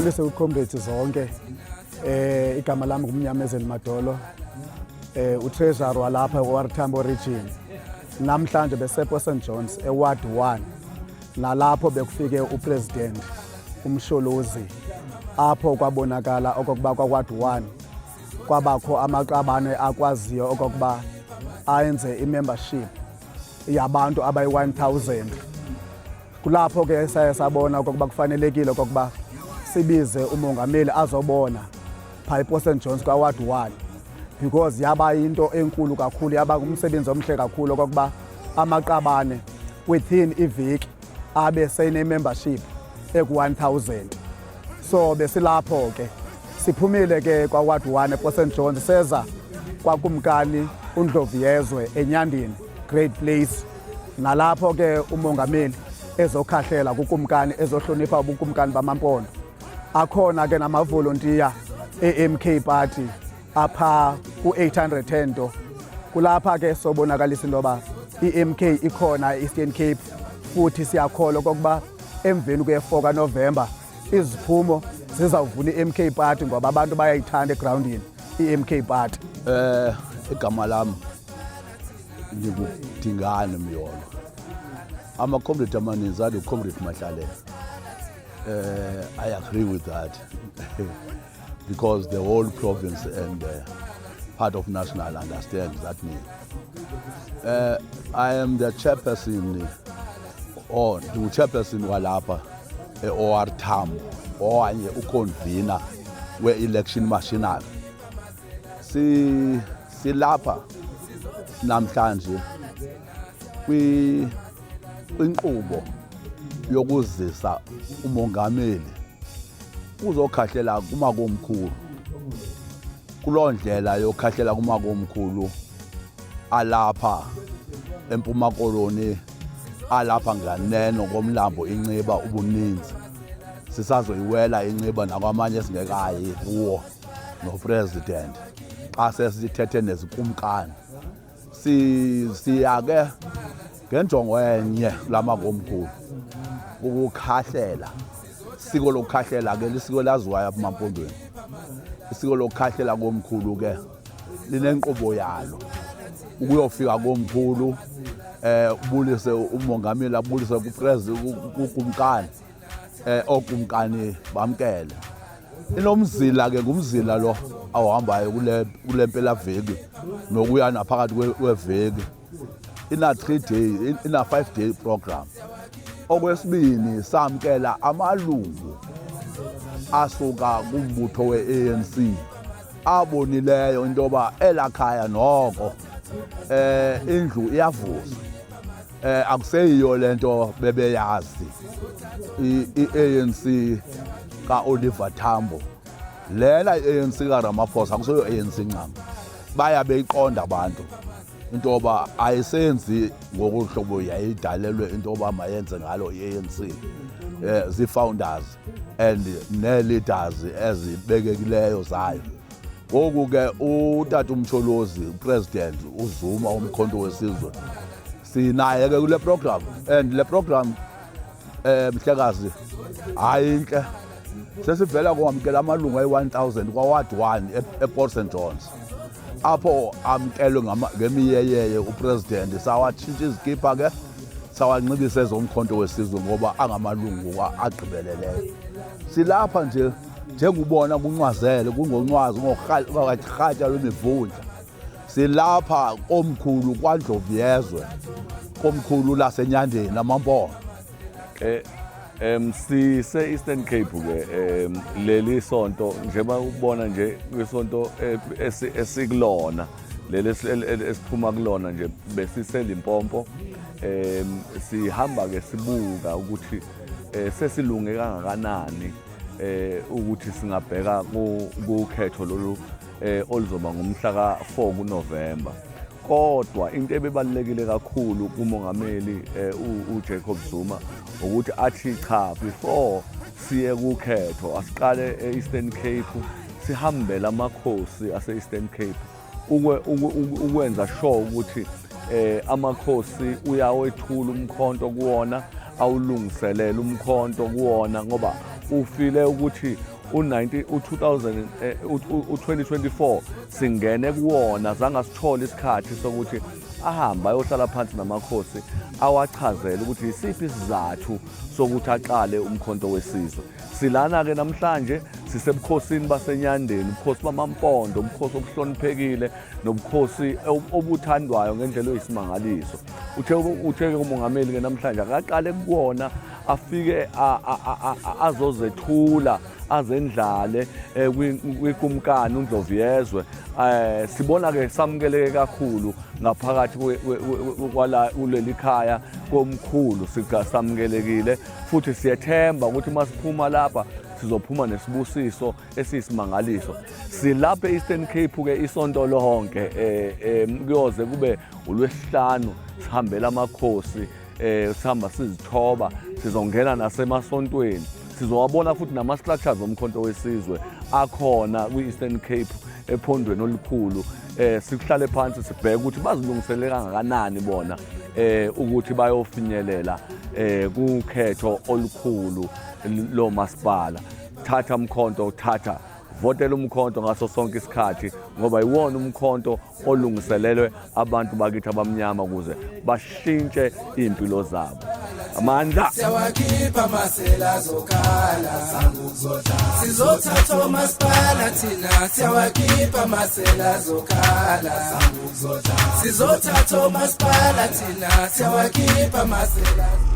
Mandibulise kwi-comrades zonke. Igama lami nguMnyamezeli Madolo. Utreasurer walapha e-OR Tambo region. Namhlanje besePort St Johns eWard 1. Nalapho bekufike upresident uMsholozi apho kwabonakala okokuba kwaWard 1 kwabakho amaqabane akwaziyo okokuba ayenze i-membership yabantu abayi-1000. Kulapho ke saye sabona okokuba kufanelekile okokuba sibize umongameli azobona phaa ePort St Johns kwaWard 1, because yaba yinto enkulu kakhulu, yaba ngumsebenzi omhle kakhulu okokuba amaqabane within iveki abe seyine-membership eku-1000. So besilapho ke, siphumile ke kwaWard 1 ePort St Johns, seza kwaKumkani uNdlovu Yezwe eNyandeni, great place, nalapho ke umongameli ezokhahlela kukumkani, ezohlonipha ubukumkani bamaMpondo. Akhona ke namavolontiya e-MK Party apha ku-810 nto. Kulapha ke sobonakalisa into yoba i-MK ikhona e-Eastern Cape, futhi siyakholwa okokuba emveni kwe-4 kaNovemba iziphumo zizawuvuna i-MK Party, ngoba abantu bayayithanda egrawundini i-MK Party. Igama lami ngikuDingane Myolo. Ama-comrade amaninzi athi uComrade Mahlalela. I agree with that because the whole province and part of national understands that name. I am the chairperson or ndingu-chairperson walapha e-OR Tambo okanye uconvener we-election machinery. Si silapha namhlanje kwinkqubo yokuzisa umongameli uzokhahlela kumakomkhulu. Kuloo ndlela yokhahlela kumakomkhulu alapha eMpuma Koloni, alapha nganeno komlambo iNciba, ubuninzi sisazoyiwela iNciba nakwamanye esingekayi kuwo nopresident xa sesithethe nezikumkani. Siya ke ngenjongo enye lamakomkhulu, ukukhahlela. Isiko lokukhahlela ke lisiko laziwayo apha emaMpondweni. Isiko lokukhahlela komkhulu ke linenkqubo yalo. Ukuyofika komkhulu, ubulise umongameli, abulise kupresident, kukumkani, okumkani bamkele. Inomzila ke, ngumzila lo awuhambayo kule mpelaveki nokuya naphakathi kweveki. Ina 3 day, ina 5 day program. Okwesibini, samkela amalungu asuka kumbutho we-ANC abonileyo into yoba elakhaya noko indlu iyavuza, akuseyiyo lento bebeyazi i-ANC ka-Oliver Tambo. Lena i-ANC kaRamaphosa akuseyo ANC ncam. Baya beyiqonda abantu into yoba ayisenzi ngokuhlobo yayidalelwe into yoba mayenze ngalo i-ANC, zii-founders and nee-leaders ezibekekileyo zayo. Ngoku ke utata uMsholozi, upresident uZuma, uMkhonto weSizwe, sinaye ke kule program, and le program, mhlekazi, hayi inhle. Sesivela kwamkela amalungu ayi-1000 kwaWard 1 ePort St Johns, apho amkelwe ngemiyeyeye upresident. Sawatshintsha izikipa ke, sawanxibisa ezoMkhonto weSizwe ngoba angamalungu agqibeleleyo. Silapha nje njengubona kuncwazele kungoncwazi ngorhatya lwemivundla. Silapha komkhulu kwaNdlovu Yezwe, komkhulu laseNyandeni amaMpondo. Sise Eastern Cape ke leli sonto, njengoba ubona nje kwisonto esikulona leli esiphuma kulona nje, besise Limpopo. Sihamba ke sibuka ukuthi sesilunge kangakanani ukuthi singabheka kukhetho lolu oluzoba ngomhla ka-4 kuNovember. Kodwa into ebebalulekile kakhulu kumongameli uJacob Zuma ukuthi athi cha, before siye kukhetho asiqale e-Eastern Cape, sihambele amakhosi ase-Eastern Cape ukwenza sure ukuthi amakhosi uyawethula umkhonto kuwona, awulungiselele umkhonto kuwona, ngoba ufile ukuthi U-90 u-2000 u-2024 singene kuwona zange asithole isikhathi sokuthi ahambe ayohlala phansi namakhosi awachazele ukuthi yisiphi isizathu sokuthi aqale umkhonto wesizwe. Silana-ke namhlanje sisebukhosini baseNyandeni, ubukhosi bamaMpondo, ubukhosi obuhloniphekile nobukhosi obuthandwayo ngendlela eyisimangaliso. Uthe uthe-ke umongameli-ke namhlanje akaqale kuwona afike azozethula azendlale eh, kwikumkani uNdlovuyezwe eh sibona ke samukeleke kakhulu ngaphakathi kwala kuleli khaya komkhulu samukelekile futhi siyethemba ukuthi uma siphuma lapha sizophuma nesibusiso esiyisimangaliso. Silapha e-Eastern Cape ke isonto lonke eh, eh kuyoze kube ulwesihlanu sihambela amakhosi eh sihamba sizithoba sizongena nasemasontweni sizowabona futhi nama-structures omkhonto wesizwe akhona kwi-Eastern Cape ephondweni olukhulu eh sikuhlale phansi sibheke ukuthi bazilungisele kangakanani bona eh ukuthi bayofinyelela eh kukhetho olukhulu lo masipala. Thatha umkhonto, thatha votela umkhonto ngaso sonke isikhathi ngoba iwona umkhonto olungiselelwe abantu bakithi abamnyama ukuze bashintshe iy'mpilo zabo. Amandla! Siyawakhipha amasela azokhala sizothatha omasipala thina siyawakhipha amasela azokhala sizothatha omasipala thina siyawakhipha amasela.